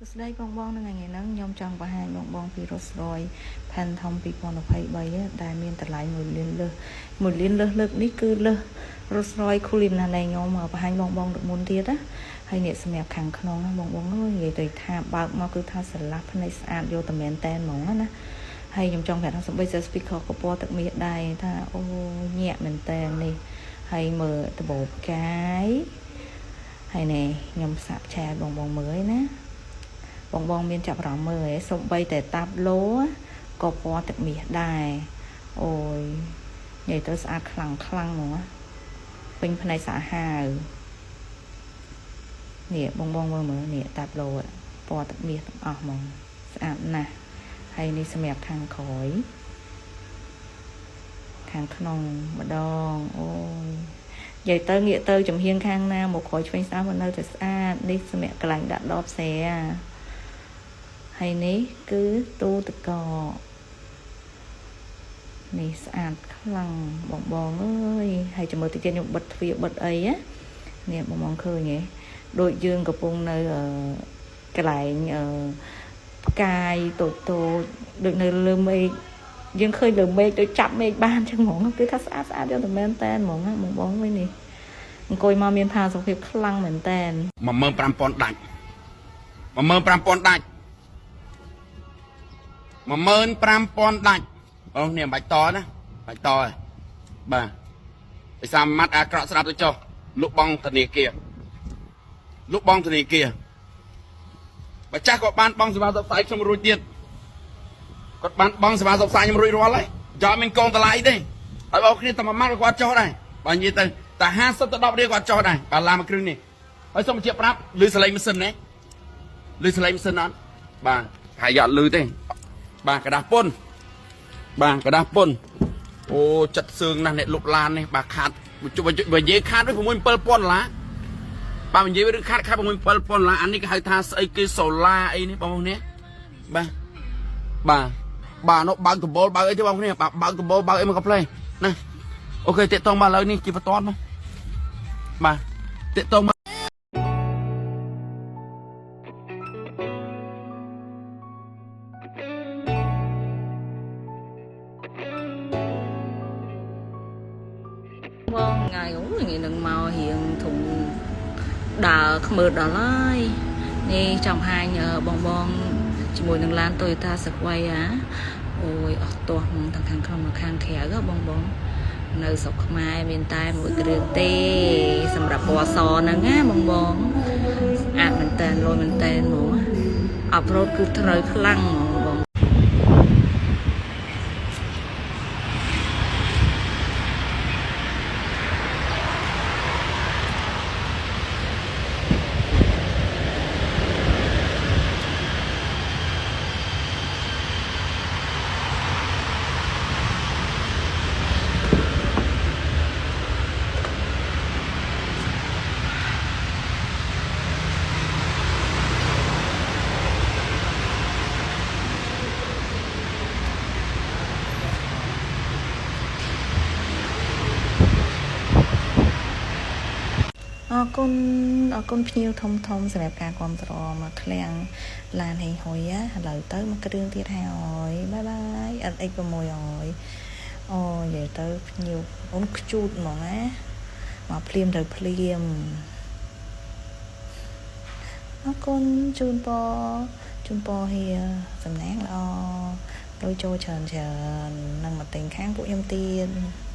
សួស្តីបងបងនៅថ្ងៃហ្នឹងខ្ញុំចង់បង្ហាញបងបងពី Rolls Royce Phantom 2023ដែលមានតម្លៃ1លានលើស1លានលើសលើកនេះគឺលើស Rolls Royce Cullinan ដែលខ្ញុំបង្ហាញបងបងលើកមុនទៀតណាហើយនេះសម្រាប់ខាងក្នុងណាបងបងអើយនិយាយទៅថាបើកមកគឺថាស្រឡះភ្នែកស្អាតយកតែមែនតែនហ្មងណាហើយខ្ញុំចង់ប្រាប់ថាសំបីតែ speaker ក៏ពណ៌ទឹកមាសដែរថាអូញាក់មែនតែននេះហើយមើលដបោផ្កាយហើយនេះខ្ញុំសាកឆែបងបងមើលឯណា បងបងមានចាប់អារម្មណ៍មើលឯងសំបីតែតាប់ឡូក៏ពណ៌ទឹកមាសដែរអូយនិយាយទៅស្អាតខ្លាំងខ្លាំងហ្មងណាពេញភ្នែកសាហាវនេះបងបងមើលមើលនេះតាប់ឡូពណ៌ទឹកមាសទាំងអស់ហ្មងស្អាតណាស់ហើយនេះសម្រាប់ខាងក្រោយខាងក្នុងម្ដងអូយនិយាយទៅងាកទៅចំហៀងខាងណាមកក្រោយឆ្វេងស្ដាំក៏នៅតែស្អាតនេះសម្រាប់កន្លែងដាក់ដបស្រាហើយនេះគឺទូទឹកកកនេះស្អាតខ្លាំងបងបងអើយហើយចាំមើលតិចទៀតខ្ញុំបិទទ្វារបិទអីណានេះបងបងឃើញទេដូចយើងកំពុងនៅកន្លែងផ្កាយតូចតូចដូចនៅលើមេឃយើងឃើញលើមេឃដូចចាប់មេឃបានចឹងហ្មងគឺថាស្អាតស្អាតយកតែមែនតែនហ្មងណាបងបងវិញនេះអង្គុយមកមានផាសុខភាពខ្លាំងមែនតែន 15000ដាច់15000ដាច់15000ដាច់បងនេះមិនបាច់តណាបាច់តទេបាទភាសាម៉ាត់អាក្រក់ស្រាប់ទៅចុះលក់បងធនាគារលក់បងធនាគារបើចាស់ក៏បានបងសេវាសបផ្សាយខ្ញុំរួចទៀតគាត់បានបងសេវាសបផ្សាយខ្ញុំរួចរាល់ហើយចោលមានកងតម្លៃទេហើយបងគ្នាតែមួយម៉ាត់ក៏គាត់ចុះដែរបើនិយាយទៅតែ50ទៅ10រៀលគាត់ចុះដែរបាទឡានមួយគ្រឿងនេះហើយសូមបញ្ជាក់ប្រាប់លឺសលេងម៉ាស៊ីនណាលឺសលេងម៉ាស៊ីនអត់បាទហើយអត់លឺទេបាទกระดาษពុនបាទกระดาษពុនអូចិត្តសឿងណាស់អ្នកលុបឡាននេះបាទខាតបើនិយាយខាតវិញ6 7000ដុល្លារបាទនិយាយរឿងខាតខាត6 7000ដុល្លារអានេះគេហៅថាស្អីគេសូឡាអីនេះបងប្អូននេះបាទបាទបាទនោះបើកដំបូលបើកអីទេបងប្អូននេះបាទបើកដំបូលបើកអីមកកាផ្លេណាOK តាក់តងបាទឥឡូវនេះជាបន្ទាន់មកបាទតាក់តងមក បងថ្ងៃអូថ្ងៃនឹងមករៀងធំដើរខ្មើដល់ហើយនេះចង់ហាញបងបងជាមួយនឹងឡាន Toyota Sequoia អូយអស់ទាស់ហ្មងទាំងខាងក្នុងនិងខាងក្រៅហ៎បងបងនៅស្រុកខ្មែរមានតែមួយគ្រឿងទេសម្រាប់ពណ៌សហ្នឹងណាបងបងស្អាតមែនតើលយមែនតើហ្មង off road គឺត្រូវខ្លាំងហ្មងបង អរគុណអរគុណភ្ញៀវធំធំសម្រាប់ការគ្រប់គ្រងមកឃ្លាំងឡានហេងហ៊ុយឥឡូវទៅមកគ្រឿងទៀតហើយ bye bye NX 600អូនិយាយទៅភ្ញៀវអូនខ្ជូតហ្មងណាមកភ្លាមទៅភ្លាមអរគុណជូនពរជូនពរហៀសំណាងល្អលុយចូលច្រើនច្រើននឹងមកទិញខាងពួកខ្ញុំទៀត។